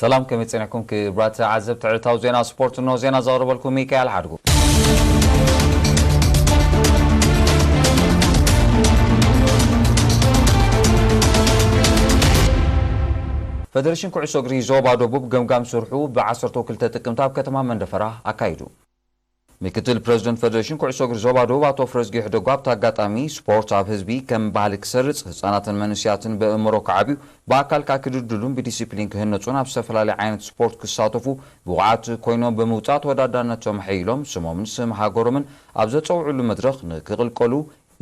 ሰላም፣ ከመይ ጸኒሕኩም ክቡራት ተዓዘብቲ ዕለታዊ ዜና ስፖርት? እንሆ ዜና ዘቕርበልኩም ሚካኤል ሓድጉ። ፈደሬሽን ኩዕሶ እግሪ ዞባ ደቡብ ገምጋም ስርሑ ብ ዓሰርተ ክልተ ጥቅምቲ ኣብ ከተማ መንደፈራ ኣካይዱ። ምክትል ፕረዚደንት ፈደሬሽን ኩዕሶ እግሪ ዞባ ደቡብ ኣቶ ፍረዝጊ ሕደጎ ኣብቲ ኣጋጣሚ፣ ስፖርት ኣብ ህዝቢ ከም ባህሊ ክሰርጽ፣ ህጻናትን መንእሰያትን በእምሮ ክዓብዩ፣ ብኣካል ከኣ ክድልድሉን ብዲሲፕሊን ክህነጹን ኣብ ዝተፈላለየ ዓይነት ስፖርት ክሳተፉ ብቑዓት ኮይኖም ብምውጻእ ተወዳዳርነቶም ኣሐይሎም ስሞምን ስም ሃገሮምን ኣብ ዘጸውዕሉ መድረኽ ንክቕልቀሉ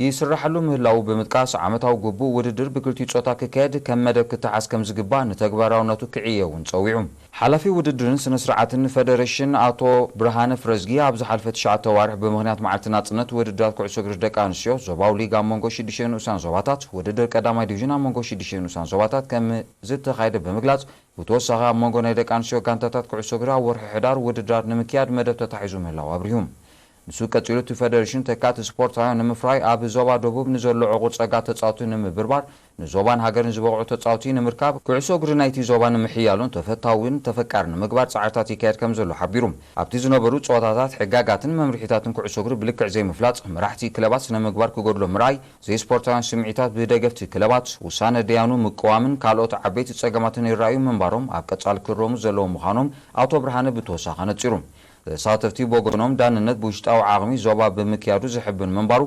ይስራሓሉ ምህላዉ ብምጥቃስ፣ ዓመታዊ ግቡእ ውድድር ብክልቲኡ ጾታ ክካየድ ከም መደብ ክተሓዝ ከም ዝግባእ ንተግባራውነቱ ክዕየ እውን ጸዊዑ። ሓላፊ ውድድርን ስነ ስርዓትን ፈደሬሽን ኣቶ ብርሃነ ፍረዝጊ ኣብ ዝሓልፈ ትሽዓተ ኣዋርሕ ብምኽንያት መዓልቲ ናጽነት ውድድራት ኩዕሶ እግሪ ደቂ ኣንስትዮ ዞባዊ ሊግ ኣብ መንጎ ሽዱሽተ ንኡሳን ዞባታት ውድድር ቀዳማይ ዲቪዥን ኣብ መንጎ ሽዱሽተ ንኡሳን ዞባታት ከም ዝተኻየደ ብምግላጽ፣ ብተወሳኺ ኣብ መንጎ ናይ ደቂ ኣንስትዮ ጋንታታት ኩዕሶ እግሪ ኣብ ወርሒ ሕዳር ውድድራት ንምክያድ መደብ ተታሒዙ ምህላው ኣብሪሁ። ንሱ ቀጺሉ እቲ ፈደሬሽን ተካእቲ ስፖርታውያን ንምፍራይ ኣብ ዞባ ደቡብ ንዘሎ ዕቑር ጸጋ ተጻውቲ ንምብርባር ንዞባን ሃገርን ዝበቕዑ ተጻውቲ ንምርካብ፣ ኩዕሶ እግሪ ናይቲ ዞባ ንምሕያሉን ተፈታዊን ተፈቃሪ ንምግባር ጻዕርታት ይካየድ ከም ዘሎ ሓቢሩ። ኣብቲ ዝነበሩ ጸወታታት ሕጋጋትን መምርሒታትን ኩዕሶ እግሪ ብልክዕ ዘይምፍላጥ፣ መራሕቲ ክለባት ስነ ምግባር ክጎድሎ ምርኣይ፣ ዘይስፖርታውያን ስምዒታት ብደገፍቲ ክለባት፣ ውሳነ ደያኑ ምቅዋምን ካልኦት ዓበይቲ ጸገማትን ይረኣዩ ምንባሮም ኣብ ቀጻሊ ክረሙ ዘለዎም ምዃኖም ኣቶ ብርሃነ ብተወሳኺ ኣነጺሩ። ተሳተፍቲ ብወገኖም ዳንነት ብውሽጣዊ ዓቕሚ ዞባ ብምክያዱ ዘሕብን ምንባሩ፣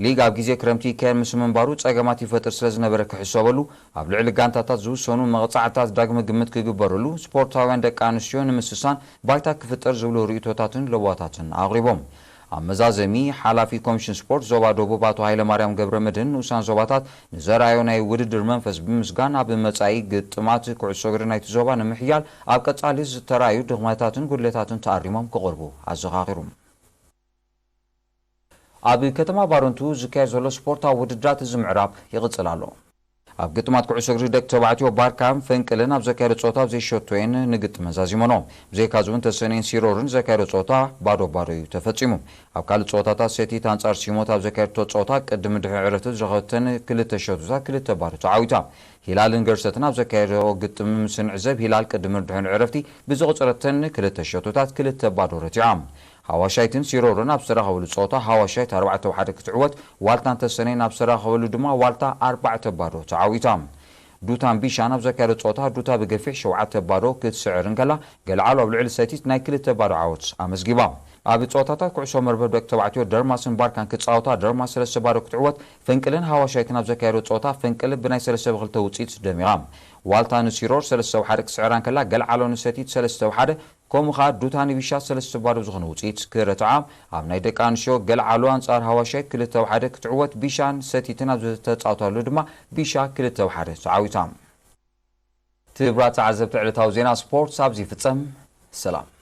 ሊግ ኣብ ግዜ ክረምቲ ይካየድ ምስ ምንባሩ ጸገማት ይፈጥር ስለ ዝነበረ ክሕሰበሉ፣ ኣብ ልዕሊ ጋንታታት ዝውሰኑ መቕጻዕትታት ዳግመ ግምት ክግበረሉ፣ ስፖርታውያን ደቂ ኣንስትዮ ንምስሳን ባይታ ክፍጠር ዝብሉ ርእይቶታትን ለበዋታትን ኣቕሪቦም። ኣብ መዛዘሚ፣ ሓላፊ ኮሚሽን ስፖርት ዞባ ደቡብ ኣቶ ሃይለማርያም ገብረመድህን ንኡሳን ዞባታት ንዘርኣዮ ናይ ውድድር መንፈስ ብምስጋን፣ ኣብ መጻኢ ግጥማት ኩዕሶ እግሪ ናይቲ ዞባ ንምሕያል ኣብ ቀጻሊ ዝተራእዩ ድኽመታትን ጉድለታትን ተኣሪሞም ክቐርቡ ኣዘኻኺሩ። ኣብ ከተማ ባረንቱ ዝካየድ ዘሎ ስፖርታዊ ውድድራት እዚ ምዕራብ ይቕጽል ኣሎ። ኣብ ግጥማት ኩዕሶ እግሪ ደቂ ተባዕትዮ ባርካን ፈንቅልን ኣብ ዘካየዶ ጸወታ ብዘይሸቶየን ንግጥመን ዛዚመኖ። ብዘይካዚ እውን ተሰነይን ሲሮርን ዘካየዶ ጸወታ ባዶ ባዶ እዩ ተፈጺሙ። ኣብ ካልእ ጸወታታት ሰቲት ኣንጻር ሲሞት ኣብ ዘካየደቶ ጸወታ ቅድሚ ድሕሪ ዕረፍቲ ዝረኸበተን ክልተ ሸቶታት ክልተ ባዶ ተዓዊታ። ሂላልን ገርሰትን ኣብ ዘካየዶ ግጥም ምስ ንዕዘብ፣ ሂላል ቅድሚ ድሕሪ ዕረፍቲ ብዝቕጸረተን ክልተ ሸቶታት ክልተ ባዶ ረቲዓ። ሃዋሻይትን ሲሮርን ኣብ ዝተራኸበሉ ጸወታ ሃዋሻይት ኣርባዕተ ሓደ ክትዕወት፣ ዋልታን ተሰነይን ኣብ ዝተራኸበሉ ድማ ዋልታ ኣርባዕተ ባዶ ተዓዊታ። ዱታን ቢሻን ኣብ ዘካየዶ ጸወታ ዱታ ብገፊሕ ሸውዓተ ባዶ ክትስዕር እንከላ፣ ገልዓሉ ኣብ ልዕሊ ሰቲት ናይ ክልተ ባዶ ዓወት ኣመዝጊባ። ኣብ ጸወታታት ኩዕሶ መርበብ ደቂ ተባዕትዮ ደርማስን ባርካን ክጻወታ ደርማስ ሰለስተ ባዶ ክትዕወት፣ ፈንቅልን ሃዋሻይትን ኣብ ዘካየዶ ጸወታ ፈንቅል ብናይ ሰለስተ ብክልተ ውጽኢት ደሚቓ። ዋልታ ንሲሮር ሰለስተ ብሓደ ክስዕራ እንከላ፣ ገልዓሎ ንሰቲት ሰለስተ ብሓደ፣ ከምኡ ኸኣ ዱታ ንቢሻ ሰለስተ ባዶ ዝኾነ ውጽኢት ክረትዓ። ኣብ ናይ ደቂ ኣንስትዮ ገልዓሎ ኣንጻር ሃዋሻይት ክልተ ብሓደ ክትዕወት፣ ቢሻን ሰቲትን ኣብ ዝተጻወታሉ ድማ ቢሻ ክልተ ብሓደ ተዓዊታ። ክቡራት ተዓዘብቲ ዕለታዊ ዜና ስፖርት ኣብዚ ይፍጸም። ሰላም።